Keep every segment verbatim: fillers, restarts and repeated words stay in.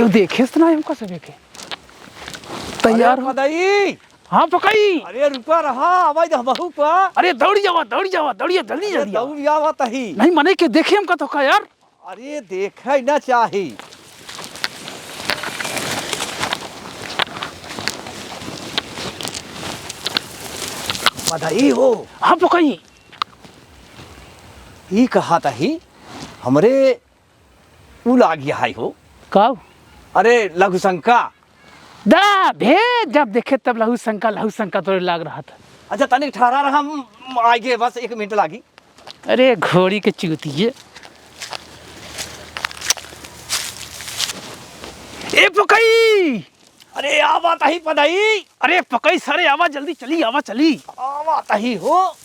तो देखे से ना हमका सबे के। तैयार अरे हो। पदई। हाँ, पकई। अरे रुका रहा, आवाज हमहू पा। अरे दौड़ी जावा, दौड़ी जावा, दौड़िया, जल्दी, अरे जल्दी आवा। दौड़ी आवा तही। नहीं, मने के देखे हमका तो का यार। अरे देखे ना चाही। पदई हो। हाँ, पकई। ई कहा तही, हमरे उ लाग गया है हो। का? अरे, लघु शंका। दा, भे, जब देखे तब लघु शंका, लघु शंका तोरे लाग रहा था। अच्छा, तनिक ठहरा रहा, हम आगे, बस एक मिनट लागी। अरे, घोड़ी के चूतिए। ए, पकई! अरे, आवा तही पदई। अरे, पकई सारे, आवा जल्दी, चली, आवा चली। आवा तही हो।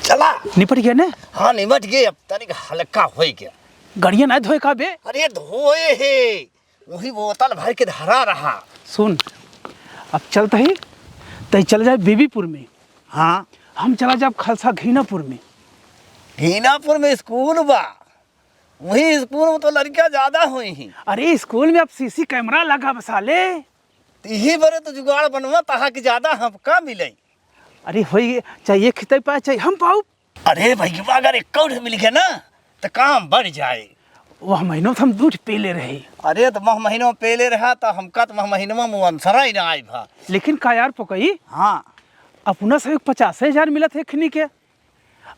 चला। निपट गया ने? हाँ, निपट गए, अब तनिक हल्का होई गया। गड़िया ना धोए का बे? अरे, धोए हे, वही बोतल भर के धरा रहा। सुन, अब चलत ही, तई चल जाए बीबीपुर में। हाँ। हम चला जाब खलसा घीनापुर में। घीनापुर में स्कूल बा, वही स्कूल में तो लड़कियां ज्यादा होई ही। अरे, स्कूल में अब सीसी कैमरा लगा बा साले। त इही बरे तो जुगाड़ बनवा, तहा कि ज्यादा हमका मिले। अरे, होई, चाहे ये खितई पाए, चाहे हम पाऊ। अरे भैया, अगर एक कौड़ मिल गया ना, तो काम बढ़ जाए। वह महीनों से हम दूध पी ले रहे। अरे, तो मह महीनों पी ले रहा, तो हमका तो मह महीनों में अंसरा ही ना आए भा। लेकिन का यार पकई? हाँ। अपना से एक पचास हजार मिलत है खिनी के।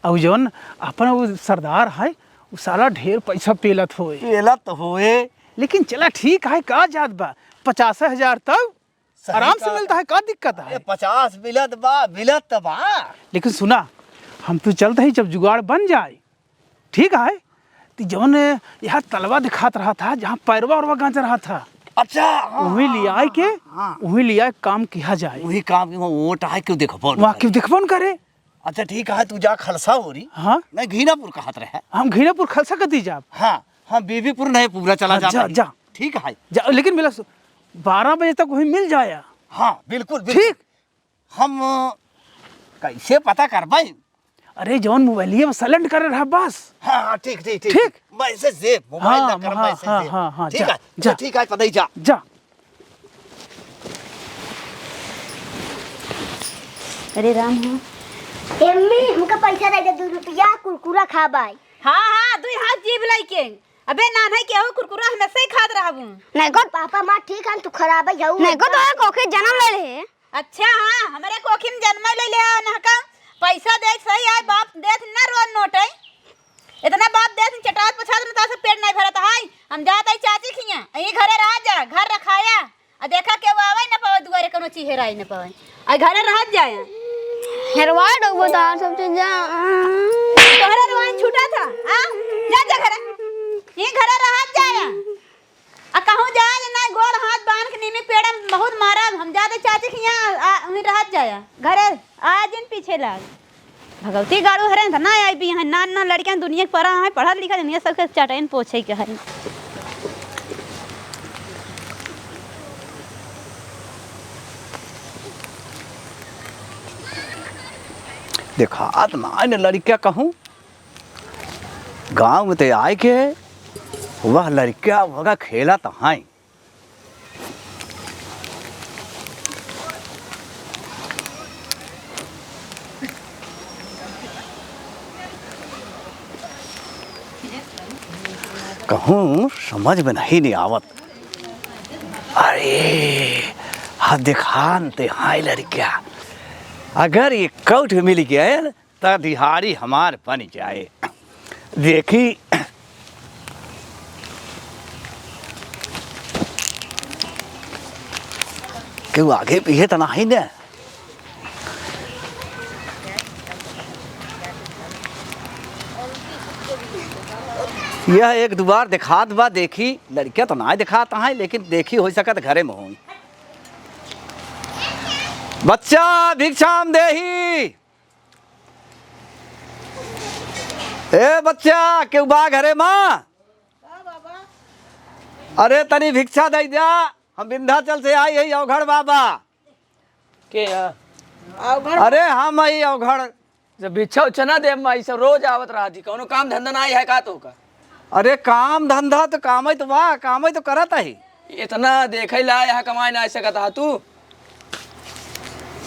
अउ जौन अपन उ सरदार है, उ साला ढेर पैसा पेलत होए। पेलत होए। लेकिन चला ठीक है, का जात बा, पचास हजार तब सही आराम से का। मिलता है, का दिक्कत है? अरे पचास मिलत बा, मिलत त बा। लेकिन सुना, हम तू चलत ही, जब जुगाड़ बन जाए, ठीक है, तो जौन यहाँ तलवा दिखात रहा था, जहाँ पैरवा उरवा गांज रहा था, अच्छा, हाँ, वहीं हाँ, ले आए हाँ, के, हाँ, हाँ। वहीं ले आए काम किया जाए। वही काम की वहाँ वोट आए, क्यों देखबो न वहाँ करे। क्यों देखबो न करे? अच्छा ठीक है, तू जा खलसा ओरी। हाँ। नहीं, घीनापुर कहत रहे। हम घीनापुर खलसा कती जाब। हाँ, हम बीबीपुर नहीं, पूरा चला हाँ, जाता जा, है। जा। ठीक है। जा, लेकिन मिला सु-, बारह बजे तक वहीं मिल जाया। हाँ, बिल्कुल, बिल्कुल। ठीक। हम कैसे पता करबे? अरे, जौन मोबाइलिया में silent करे रहा बस। हाँ, हाँ, ठीक, ठीक, ठीक। ठीक। मैसेज दे, मोबाइल हाँ, ना कर, हाँ, मैसेज हाँ, दे। हाँ, हाँ, ठीक जा, है, जा। ठीक है, पता ही जा। जा। अरे राम हो। एम्मी, हमका पैसा दे दे, दू रुपया, कुरकुरा खाबाई। हाँ, हाँ, दुई हाथ जीभ लइके। अबे नान्है केहू कुरकुरा हमेशा ही खात रहबू। नहीं गो पापा माँ ठीक हन, तू खराब है जाऊ। नहीं गो तो कोखे जन्म ले ले। अच्छा हाँ, हमरे कोखी में जन्म ले ले नहका। पैसा दे सही आए, बाप देत ना रोज नोट है। इतना बाप देत चटात पछात में तासे पेट नहीं भरत है। हम जात है चाची खिया, यही घरे रह जा, घर रखाया। आ देखा केहू आवे न पावे दुआरे, कोनो चीज हेराई न पावे। आ घरे रहत जाया। हेरवा डोबो तार सब चीज जा। तोहरा रवान छूटा था, आ? जा, जा घरे। ये घरे रहत जाया। आ कहूँ जाए ना, गोड़ हाथ बांध के नीमी पेड़ में बहुत मारब। हम जाते चाची खिया, आ, वहीं रहत जाया। घरे आ जिन पीछे लाग। भगवती गाड़ू हरे त ना आई भी हैं, नान नान लड़कियां दुनिया के परा हैं, पढ़ल लिखल दुनिया सबके चटैन पोछे के है। देखात ना है न लड़किया कहूँ, गाँव में ते आए के वह लड़किया वगैरह खेला तो हैं। कहूँ समझ में नहीं, नहीं आवत। अरे, हाँ, देखान ते हाय लड़किया, अगर ये कौठ मिल गए, त दिहाड़ी हमार बन जाए। देखी, केहू आगे पीछे त नाही न? यह एक दुआर देखात बा, देखी, लड़किया त नाही देखात है, लेकिन देखी, हो सकत घरे में होई। बच्चा, भिक्षाम देही। ए बच्चा, केहू बा घरे मा? का बाबा? अरे तनी भिक्षा दई द्या, हम विंध्याचल से आई है अवघड़ बाबा। के है? अवघड़? अरे हम आई अवघड़। जब भिक्षा उच्छा ना दे माई, सब रोज आवत रहत ही, कौनो काम धंधा नाहीं है का तोहका? अरे काम धंधा तो कामइ तो बा, कामइ तो करत ही। इतना देखइ ला यहाँ कमाए ना सकत हा तू?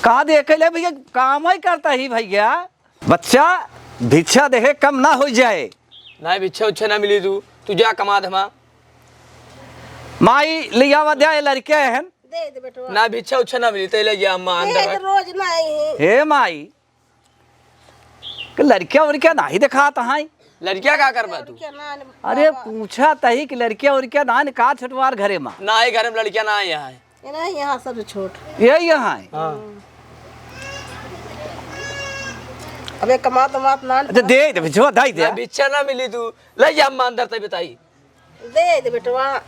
का देखइ ला भइया, कामइ करत ही भइया। बच्चा, भिक्षा देहे कम ना होइ जाए। नाहीं, भिक्षा उच्छा ना मिली तू, तू जा कमा धमा। माई, लियावा द्या, ये लड़के हैं। दे दे बेटवा। ना, भिक्षा उच्छा ना मिली, तै ले जा अम्मा दे अंदर दे, है। रोज नाहीं है। हे माई, कि लड़किया उड़किया नाहीं देखात हैं? लड़किया का करबा तू? लड़किया ना आने अरे बाबा। पूछत ही कि लड़किया उड़किया नाहीं का छोटवार घरे मा? नाहीं, घरे मा लड़किया नाहीं है। ये नाहीं, यहाँ सब छोट। ये यहाँ है? हाँ। अबे कमात उमात ना अच्छा, दे दे, भिक्षा दे दे। ना, भिक्षा ना मिली तू, ले जा अम्मा अंदर तै बताई। दे दे बेटवा।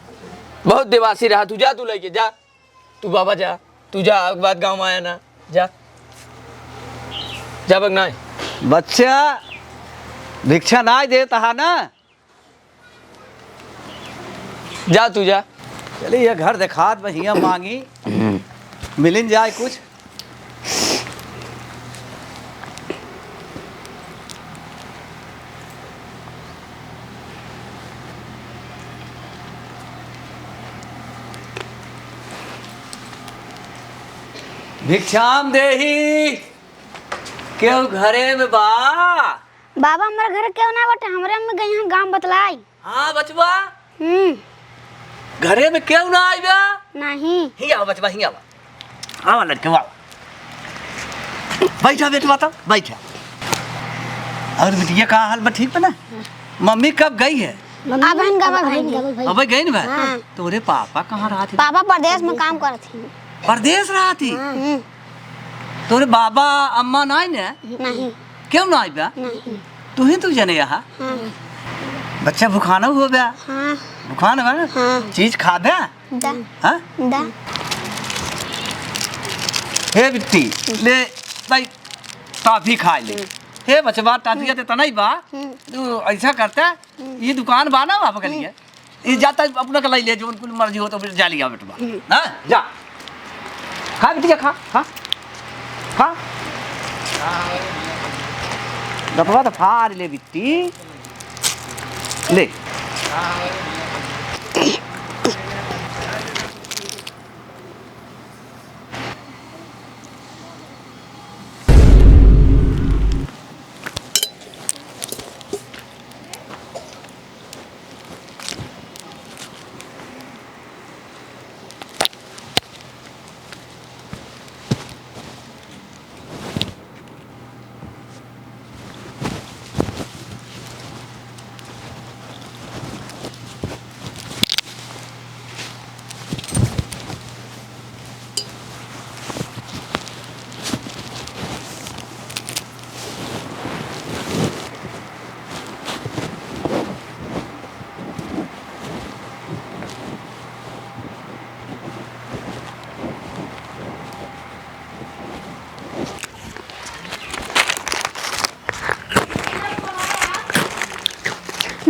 बहुत देवासी रहा तू, जा तू लइके जा। तू बाबा जा, तू जा, एक बात गाँव मा आया ना, जा। जा बग नाहीं। बच्चा, भिक्षा नाहीं देत हा ना? जा तू जा। चली, ये घर देखात बा, हियाँ माँगी, मिलिन जाए कुछ। भिक्षाम देहि, केहू घरे में बा? बाबा, हमरे घरे केहू ना बाटे, हमरे अम्मी गई हैं गाँव बतलाई। हाँ बचवा। हम्म। घरे में केहू ना आइबा? नहीं। ही आवा बचवा, ही आवा। आवा लड़के, आवा। बैठा बेटवा, तो बैठा। और बिटिया का हाल बा, ठीक बा ना? मम्मी कब गई है? अब हम गवा भाई नहीं। अब गई ना? हाँ। तोरे पापा कहाँ रहत ही? पापा परदेस में काम करत ही। परदेस रहत ही? हम्म। तोरे बाबा अम्मा नाहीं ने? नहीं। केहू ना आइबा? नहीं। तू ही तू जने यहाँ? हाँ। बच्चा भुखाना हो बा? हाँ। भुखाना बा ना? हाँ। चीज खाबा? दा। हाँ? दा। हे बिट्टी, ले भाई, टॉफी खाइ ले। हम्म। हे बचवा, टॉफी हम्म। ते तनई बा, हम्म। तू ऐसा करता, हम्म। ये दुकान बा ना वहाँ पर हम्म। गलिया? ई जाता अपना के लइ ले, जौन कुल मर्जी हो तो फिर जा लिया बेटवा। हम्म। हाँ, जा। खा बिटिया, खा, खा। खा। दतवा तो फाड़ ले बिट्टी। ले।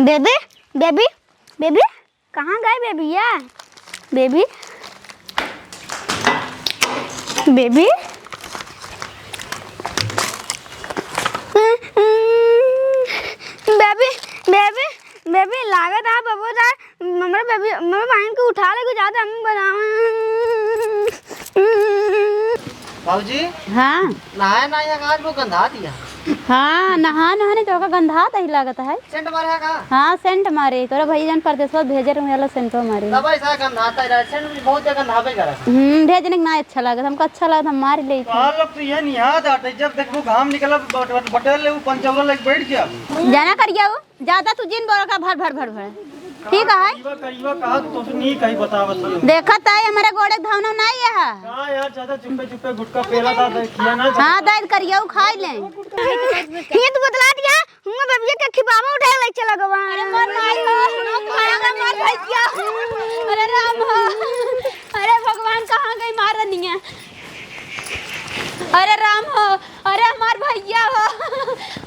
बेबी, बेबी, बेबी, कहाँ गए बेबिया? बेबी, बेबी, बेबी, बेबी, लागत है बबू दा, हमरे बेबी, हमरे बहिन के उठा लेके जाते हम बनावे। बाबूजी। हाँ। नहाए ना यहाँ आज वो गंधा दिया। हाँ, नहा नहाने तो का गंधा तही लागत है। सेंट मारे है का? हाँ, सेंट मारे। तोरा भैया जन परदेसवा भेजे रहे वाला सेंटो मारे। तब ऐसा गंधा आता है, सेंट भी बहुत जगह गंधावे करा। हम्म, भेजने के ना अच्छा लागत, हमको अच्छा लागत, हम मार ले। तो आप लोग तो ये नहीं याद आते, जब देखो घाम निकला, बट-, बट-, बटल ले, वो पंचौरा लेके बैठ गया। जाना करिया वो। ज्यादा तू जिन बोला का भर, भर, भर, भर। ठीक है। करिया, करिया कहा तो तुझे नहीं कही बतावत है। देखत है, हमारे गोड़े धावना नहीं है। का यार, ज्यादा चुप्पे, चुप्पे गुटखा पेला था, तो खिया ना हाँ, दाद करिया, वो खाई ले। ये तो बतला दिया, हुआ बेबिया के खिबावा उठा ले चला गवा। अरे मर माई हो, अरे मर भैया। अरे राम हो, अरे भगवान कहाँ गई मारनिया। अरे राम हो, अरे हमार भैया हो,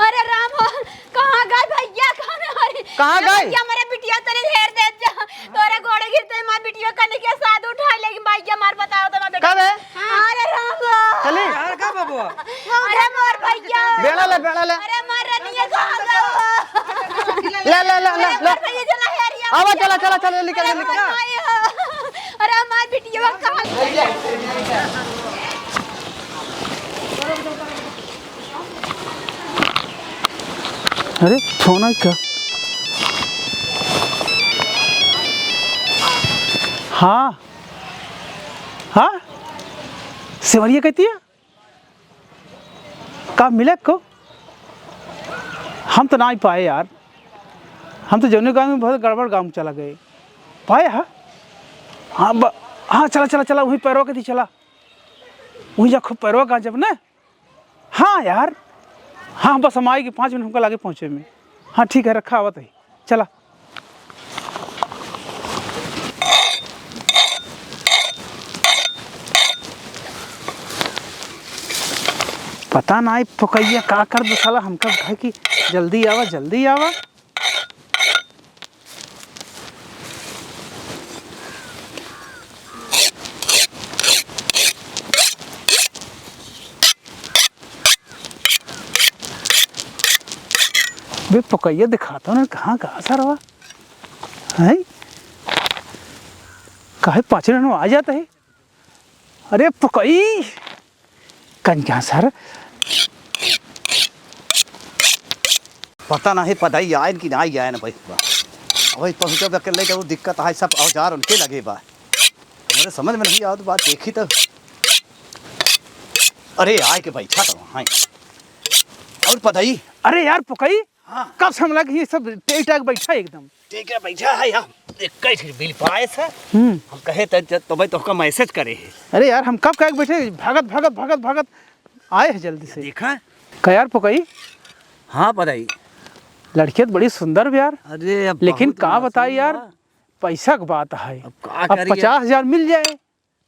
अरे राम हो, कहाँ गए भैया, कहाँ गए? अरे कहाँ अरे गए? भैया, हमारे बिटिया तनी हेर दे जा, तोरे गोड़े गिरते हमार बिटिया कने के साथ उठा लेगी भैया, हमार बताओ तो हमार बेटा। कब है? अरे राम हो। चली। यार का बबुआ? अरे मोर भैया। बेड़ा ले, बेड़ा ला, ला, ला, ला, ला। अरे भैया, चला यार, ये आवा, चला, चला, चला, जल्दी कर, अरे जल्दी कर। हमार माई हो। अरे हमार बिटिया कहाँ? अरे, फोन है का? हाँ, हाँ, सेवरिया कहती है। का मिले को? हम तो नाहीं पाए यार, हम तो जौने गाँव में बहुत गड़बड़ गाँव में चला गए। पाए हा? हाँ, ब-, हाँ, चला, चला, चला, वहीं पैरवा के दी चला, वहीं जा खूब पैरवा गाँजब ना। हाँ यार, हाँ, बस हम आएगी, पाँच मिनट हमका लागे पहुँचे में। हाँ, ठीक है, रखा, आवत है, चला। पता नाहीं पोकैया का कर दे साला, हमका कहे कि जल्दी आवा, जल्दी आवा। बे पोकैया दिखाता ना, कहाँ, कहाँ सरवा? हैं? काहे पाँच मिनट में आ जाता है? अरे पोकई, कन क्या सर? पता नाहीं पदई आयन कि नाहीं आयन भाई। अबे पहुँचो अकेले के वो दिक्कत है, सब औजार उनके लगे बा। हमरे समझ में नहीं आवत बात, देखी तो। अरे आए के बैठा तो, हाँ। और पदई? अरे यार पोकई, हाँ। कब से हम लगे ये सब टेक टाक बैठा है एकदम। ठीक है, बैठा है हम। एक ही बिल पाए से। हम्म। हम कहे त, त, तो भाई तोहका मैसेज करे है। अरे यार, हम कब कहे के बैठे, भागत, भागत, भागत, भागत आए हैं जल्दी से। देखा? का यार पोकई? हाँ, बताई। लड़किया तो बड़ी सुंदर बा यार। अरे, अब लेकिन बहुत का मासूम बताई यार, बा। पैसा के बात है। अब का अब करिए? पचास हजार मिल जाए।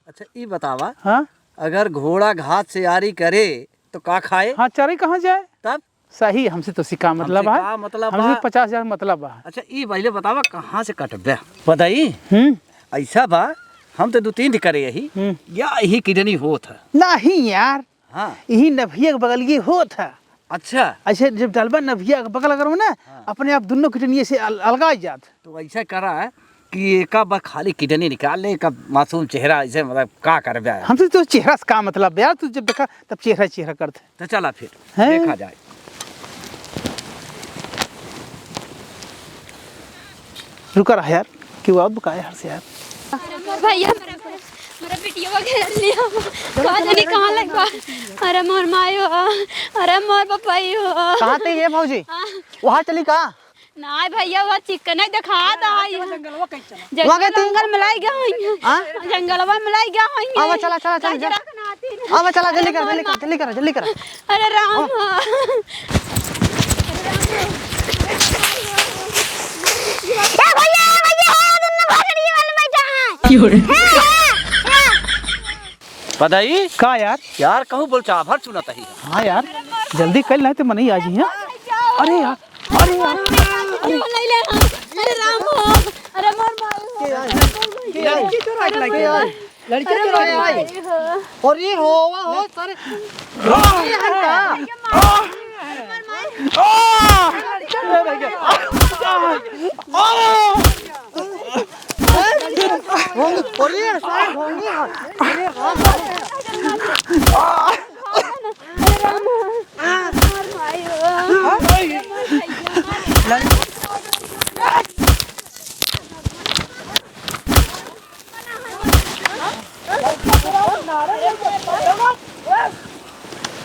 अच्छा, ई बतावा, हाँ? अगर घोड़ा घास से यारी करे, तो का खाए? हाँ, चरे कहाँ जाए? तब? सही, हमसे तो सिक्का मतलब हमसे है। का मतलब हमसे बा? पचास हजार मतलब बा। अच्छा, ई पहले बतावा, कहाँ से कटबे? बताई? हम्म। ऐसा बा, हम तो दू तीन ठे करे यही, हम्म। या यही किडनी होत है। नहीं यार, हाँ। यही नभिया के बगल ये होत है। अच्छा। ऐसे जब डलबा नभिया के बगल करो ना, हाँ। अपने आप दोनों किडनी से अल-, अलगाई जात। तो ऐसा करा कि एका बा खाली किडनी निकाल ले, एका मासूम चेहरा ऐसे, मतलब, का करबे? हमसे तो चेहरा से का मतलब यार, तू जब देखा तब चेहरा, चेहरा करते। तो चला फिर, हैं? देखा जाए। रुका रहा यार, कि वो अब का है हर से यार। भैया, मेरा, मेरा बिटिया घेर लिया। कहाँ जानी, कहाँ लग बा? अरे मोर माई हो, अरे मोर पपाई हो। कहाँ ते ये भौजी? हाँ। वहाँ चली का? नाय भैया, वो चिकन है, दिखा दा है। जंगलवा कहीं चला। जंगल, वहाँ गए थे? जंगल में लाई गया है। हाँ? जंगलवा में लाई गया है। आवा, चला, चला, चला, चला। आवा, चला, जल्दी कर, जल्दी कर, जल्दी कर, जल्दी कर। अरे राम। आवा। ए भैया, ए भैया, हो, दुन्नो भोजड़ी वाले बैठा है। क्यों रे? हे, हे, हे। पदाई? का यार? यार, कहूँ बोल चाभर सुनत ही। हाँ यार, जल्दी कर, नहीं तो मनई आ जी, हाँ? अरे यार, अरे यार, अरे। अरे राम हो, अरे मोर माई हो। लड़की चोरा के लाके आई। लड़की अरे चोरा के मोर आई। माई हो। और ये हो, वो हो, सारे। अरे हटा।